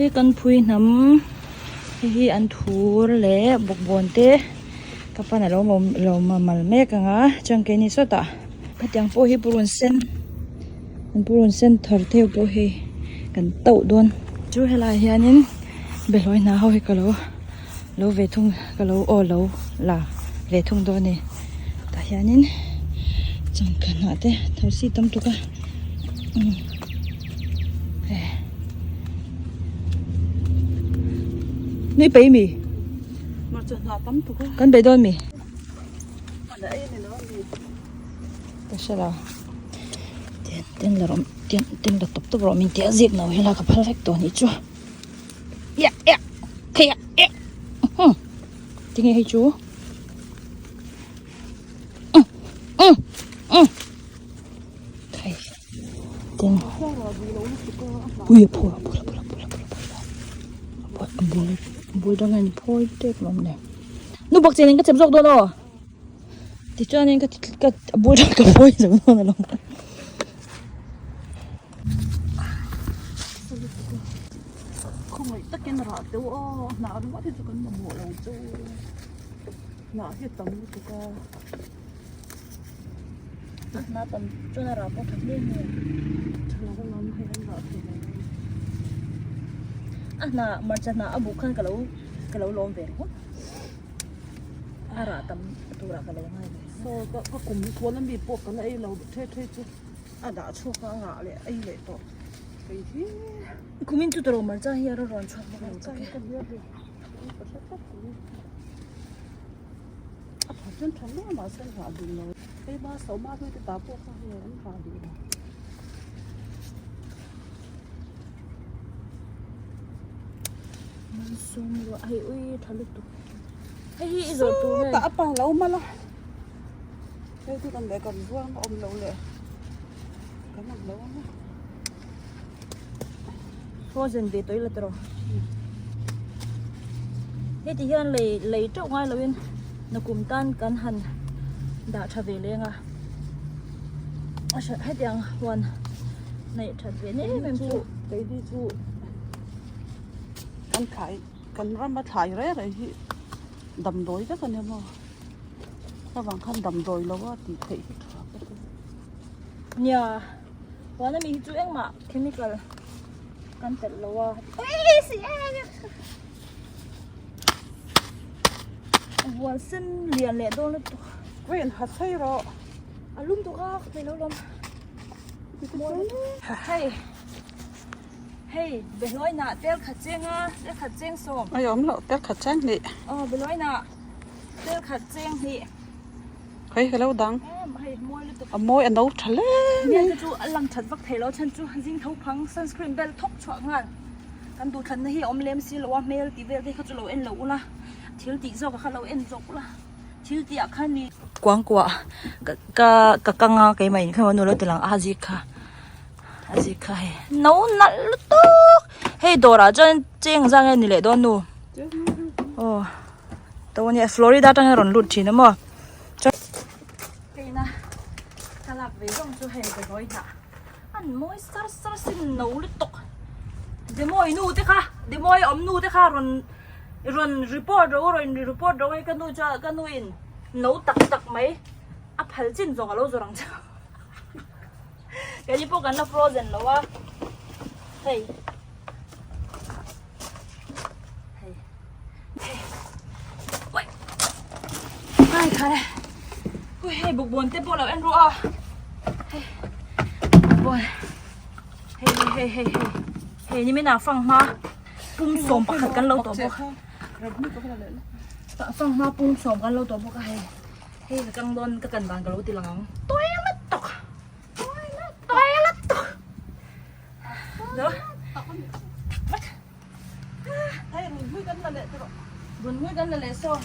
He kan phui hnam hei hi an thur leh bawkbawn te ka pan alo lo mal mek ang a chuan keini sawtah hetiang pawh hi purun sen an purun sen thar theuh pawh hei kan tauh dawn chu helaiah hianin behlawi hna ho hi ka lo lo ve thung ka lo aw lo la ve thung dawn a ni tah hianin changkha hnah te thosi tam tuk a umm hei nui peih mi kan bei dawn mi ka hre lo ten ten la rawh ten ten la tawp tawp rawh min tia zik no hi la ka phal vek tawh anih chu ia ia kheia ia umm tinge hei chu um um um thei tin ui a phawi a phawi a phawi a phawi a phawi a bul a bul dang a in phawi tep lawm le nu bawk chen in ka chep zawk dawn aw. Tichuanin ka ka a bul ṭang ka phawi zo dawn alawm. Khawngaih takin rah teuh aw hnah ringawt hi chu kan mamawh lo chu hnah hi a tam lutuk a. A hnah tam chuan a rah pawh tha hle mai a. Tha lo alawm hei an rah thei lo. A hnah hmarcha hnah a buh khan ka lo ka lo lawm ve ringawt. A rah tam turah ka lo ngai ve. Saw ka ka kum thuan ami pawh ka la ei lo the the chu a dah chhuak a a rah leh ei leh tawh kei hi. Kumin chu tawrh hmarcha hi a rawn rawn chhuak bawk a Hmarcha hi ka hria ve ka hre tlat mai. A tha chuan tha hle mahse an rah duh lo. Hei ba sawma hlui te ta pawh kha hei an rah duh lo. Malsawm ruah hei ui tha lutuk. Hei hi i zawrh tur nge? Sawtah a pa lo mal a. Hei chu kan leh kan ruang a awm lo leh kan awm lo ang a. Frozen ve tawh ila tawh. Heti hian lei lei teuh ngai loin nakum tan kan han dah tha ve leng a. Hetiang huan neih that ve em em chu. Keini chu kan thlai kan rama thlai reng reng hi damdawi vek a nia maw avang khan damdawi lo a tih theih hi tha ka ti. Nia huan ami hi chu engmah chemical kan telh lo a. Vual sen lian leh dawn lutuk. Green ha chei rawh. A lum tuk a ka thei lo lawm. Hei hei behlawi nah tel khat cheng a tel khat cheng sawm. Ai awm loh tel khat cheng hnih. Aw behlawi nah tel khat cheng hnih. Hei ka lo dang. Hei mawi lutuk. A mawi a no tha hle mai. Hmel te chu a lang that vak thei lo chhan chu zing tho phang sunscreen bel thawk chhuah nghal. Kan duhthlanna hi a awm lem si lo a hmel tih vel te kha chu lo en lo ula thil tih zawk a kha lo en zawk ula. Thil tih ah khan mi kuang kuah ka ka ka kang a keimah in khan lo ti lang a zik kha a zik kha hei no nalh lutuk hei dawrah chuan cheng zang nge ni leh dawn nu aw to ania Florida atang hian a rawn lut thin a maw chuan hei na thlalak ve zawng chu hei ka hawi hnah an mawi sar sar sin no lutuk demawi nu te kha demawi awm nu te kha rawn. Rawn report ro rawn report ro hei ka nu chuan ka nu in no tak tak mai a phal chin zawng alo zawr ang chu keini pawh kan la frozen lo a hei hei hei ui ai khai ui hei bawkbawn te pawh lo en rawh a hei bawkbawn hei hei hei hei hei hei ni min ah fang hma. Pum 11 kan lo tawh bawk a fanghma pum sawm kan lo tawh bawk a hei hei ka kang dawn ka kan dan ka lo ti lang ang toilet tawk toilet tawk zo hei run mui kan la leh tawh run mui kan la leh saw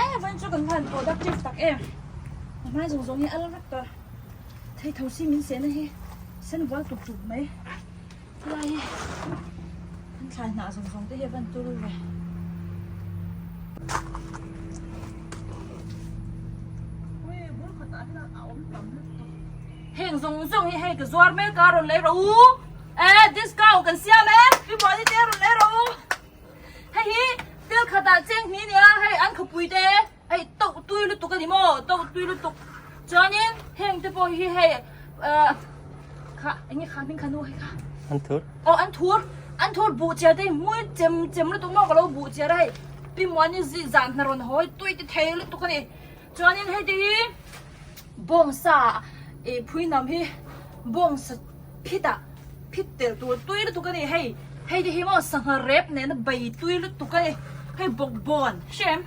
e vawiin chu kan van productive tak em a hmai zawng zawng hi a la vek tawh thei tho si min sehna hi sen vual tuk tuk mai. Helai hi an thlai hnah zawng zawng te hi a van turu ve. Heng zawng zawng hi hei ka zuar mek a rawn lei rawh u. E discount kan siam e pi muani te rawn leh rawh u hei hi tel khatah cheng hnih nia hei an khawpui te hei to tui lutuk a ni maw to tui lutuk chuanin heng te pawh hi hei ah kha enge kha hming kha nu hei kha an thur aw an thur an thur buh chiar te hi hmui chem chem lutuk maw ka lo buh chiar a hei pi muani zan hna rawn haw hi tui ti thei lutuk a ni Chuanin hei te hi bawngsa ih phui nam hi bawngsa phit ah phit tel tur tui lutuk a ni hei hei te hi maw sangha rep nena bei tui lutuk a ni hei bawkbawn hrem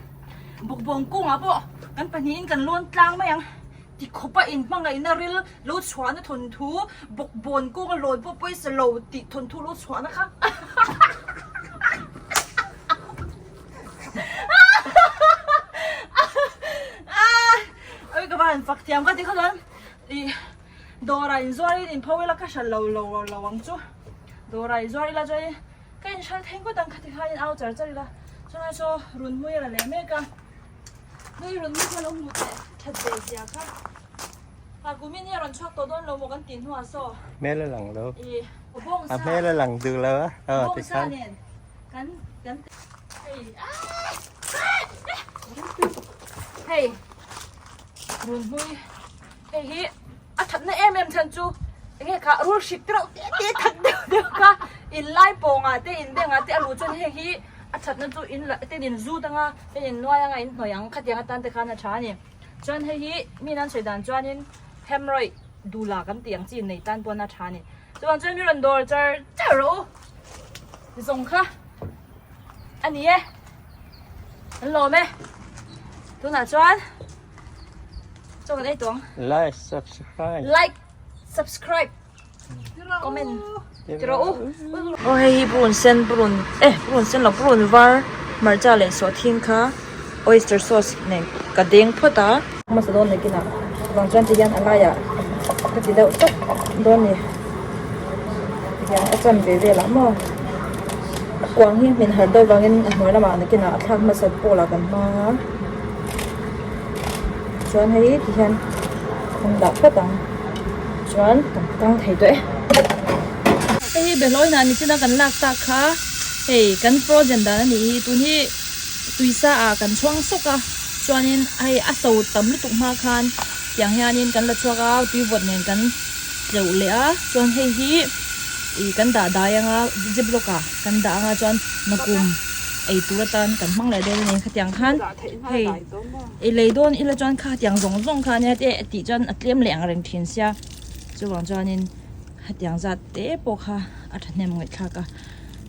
bawkbawn kungah pawh kan pahnihin kan lawn tlang mai ang ti khawpa in hmangaihna ril lo chhuahna thawnthu bawkbawn kunga lawn pawh pawisa lo tih thawnthu lo chhuahna kha. Oi ka van fak thiam ka ti kha chuan i dawrah in zuar in in pho ila ka hral lo lo lo ang chu dawrah in zuar ila chuan ka in hral thei ngawt ang kha ti khan in au char char ila chuan saw run hmui a la leh mek a hei run hmui kha lo hmuh teh that ve zia kha a kumin hi a rawn chhuak tawh dawn lo maw kan tih hnuah saw hmel a lang lo i bawngsa a hmel a lang duh lo a bawngsa nen kan kan Hei run hmui hei hi a thatna em em chhan chu enge kha rul hrik te reuh te te that deuh deuh kha in lai pawngah te in bengah te a luh chuan hei hi a thatna chu in la ten in zut anga ten in nuai anga in hnawih ang khatiang atan te khan a tha a ni chuan hei hi mi nan sawi dan chuanin hemrawih dula kan tih ang chi nei tan pawn a tha a ni chuvang chuan mi rawn dawr char char rawh u zawng kha. A ni e, an lawm e. Tunah chuan chaw kan ei tawh ang. Like, subscribe. Like, subscribe, comment. Ti rawh u. Aw hei hi purun sen purun eh purun sen lo purun var hmarcha leh sawhthing kha oyster sauce nen ka deng phawt a. Hmasa dawn leh kinah vang chuan ti hian a laiah ka ti deuh tawp dawn ni tihian a chan ve velah maw a kuang hi hmin harh deuh vangin a hnuai lamah nakinah a thlak hmasa pawlah kan hmang a chuan hei tihian kan dah phawt ang chuan kan tang thei tawh e. Hei hi behlawi hnah nichina kan lak tak kha hei kan frozen dan a nih hi tun hi. Tuisa ah kan chhuang sawk a chuanin hei a so tam lutuk hma khan tiang hianin kan la chhuak a tui vawt nen kan tleuh leh a chuan hei hi ih kan dah dai anga ziplock ah kan dah anga chuan nakum ei tur atan kan hmang leh dawn a ni khatiang khan hei ei lei dawn ila chuan kha tiang zawng zawng kha ania te tih chuan a tlem leh ang reng thin sia chuvang chuanin hetiang zat te pawh kha a thahnem ngaihthlak a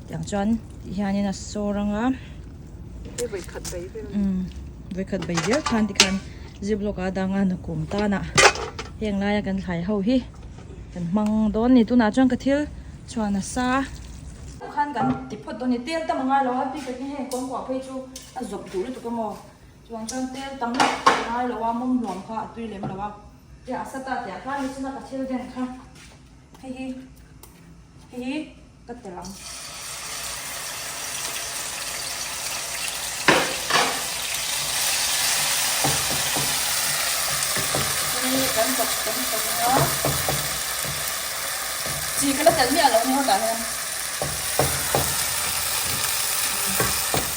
tiang chuan. Ti hianin a sawr ang a. Hei vawikhat bai vel. Umm vawikhat bai zel khan tikhan ziplock a danga nakum tana heng laia kan thlai ho hi kan hmang dawn ni tunah chuan ka thil chhuan a sa. Khan kan ti phawt dawn ni tel tam a ngai lo a bik takin heng kawngkuah phei chu a zawp duh lutuk a maw chuan chuan tel tam a ngai lo a mawm hluam kha a tui lem lo a. Tia a sa ta tiah khan nichina ka thil den kha hei hi hei hi. Ka tel ang. Hei kan chawp kan chawp ang a. Chi ka la tel miah lo ni hawtah hian.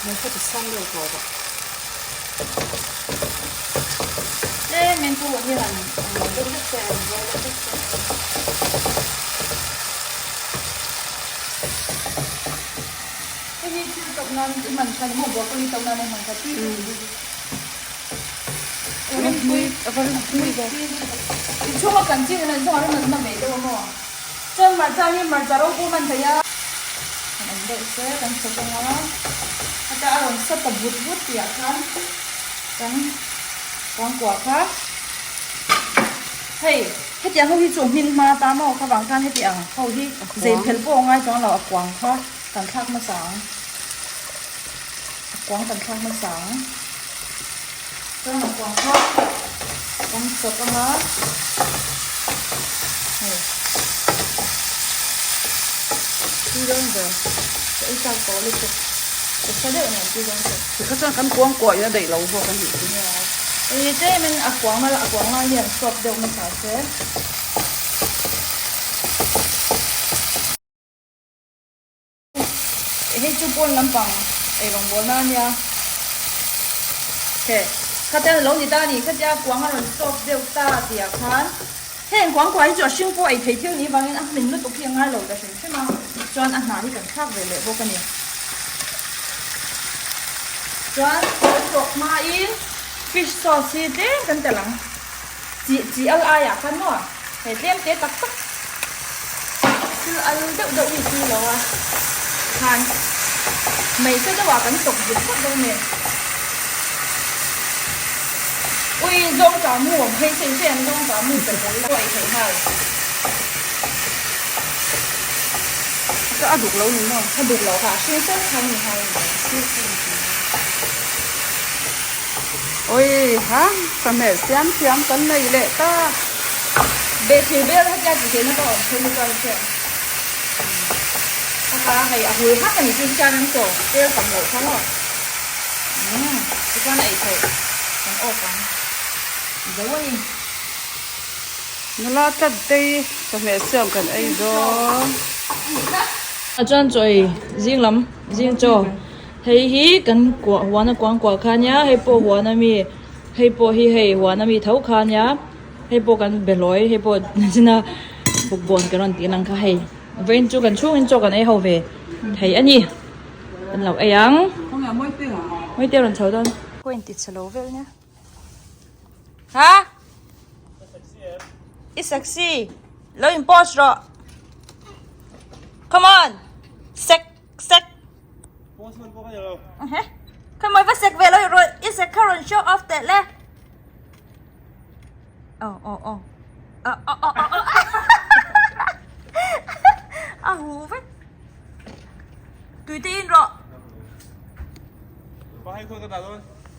Mai kha ti sam deuh tawh rawh. Tlem in pawh hi han deuh hlek se, han zo deuh hlek se. Hei hi thil tawp nan i hman tha ni maw broccoli tawp nan a hman kha tui rim tui a va rim tui ve inchhung a kan chin hian inchhung a rim a na ve deuh a maw chuan hmarcha hi hmarcha ro pawh hman thei a han awm deuh se kan chhawk ang a heta a rawn sa ta vut vut tih ah khan kan kuangkuah kha. Hei, hetiang ho hi chu hmin hma ta maw kha vang khan heti ang ho hi zei phel pawh a ngai chuang lo, a kuang kha kan thlak hmasa ang, a kuang kan thlak hmasa ang, chuan a kuang kha kan chawp ang a, hei tui dawn ber, ka ei chak tawh lutuk, ka sa deuh nen tui dawn ber. Tikha chuan kan kuang kuah in a daih lo zawk a nih chu. Ih tlem in a kuang a kuang lai hian suak deuh hmasa se. chu pawn lampang eirawngbawlna a nia. He khatia lo ni ta a ni, khatia kuang a rawn sawp deuh ta tih ah khan heng kuang kuah hi chu a hring pawh ei thei thil ni vangin a hmin lutuk hi a ngai lo ta hrim hrim a, chuan a hnah hi kan thlak ve leh bawk a ni. Chuan kan tawk hmain fish sauce hi tlem kan telh ang, chi chi al aiah khan maw hei tlem te tak tak thil al deuh deuh hi chu lo a khan mai se deuhah kan tawk vut vut dawn nen ui zawng ta mu awm phei se se an zawng ta mu pe tel la ei theih nghal. Ka a duk lo ni maw? A duk lo kha a hring sawt khan ni nghal ni. Oi ha chawhmeh siam thiam kan nei leh ta. Behthil vel hetia tih theihna ka awm phei hi chuan che. Haka hei a hul hak a ni chu hian an chaw tel tam loh kha maw. Umm tichuan a ei theih kan off ang zo a ni. Nula tlat te chawhmeh siam kan ei dawn. A chuan chaw ei zing lam zing chaw hei hi kan kuah huan a kuang kuah kha nia hei pawh huan ami hei pawh hi hei huan ami tho kha nia hei pawh kan be hlawi hei pawh nachina bawkbawn kan rawn tih lang kha hei vawiin chu kan chhungin chaw kan ei ho ve thei a ni kan lo ei ang mawite a rawn chho dawn. Pawh inti chhe lo vel nia. Ha? I sexy. Lo in post rawh. Come on. Sek sek. Post man pawh ka ni lo. He? Khawi mawi va sek ve lo rawn i sek kha rawn show off teh le. Oh oh oh. Oh oh oh oh. A hu vek. Tui te in rawh. Pa hei khawi ka dah dawn.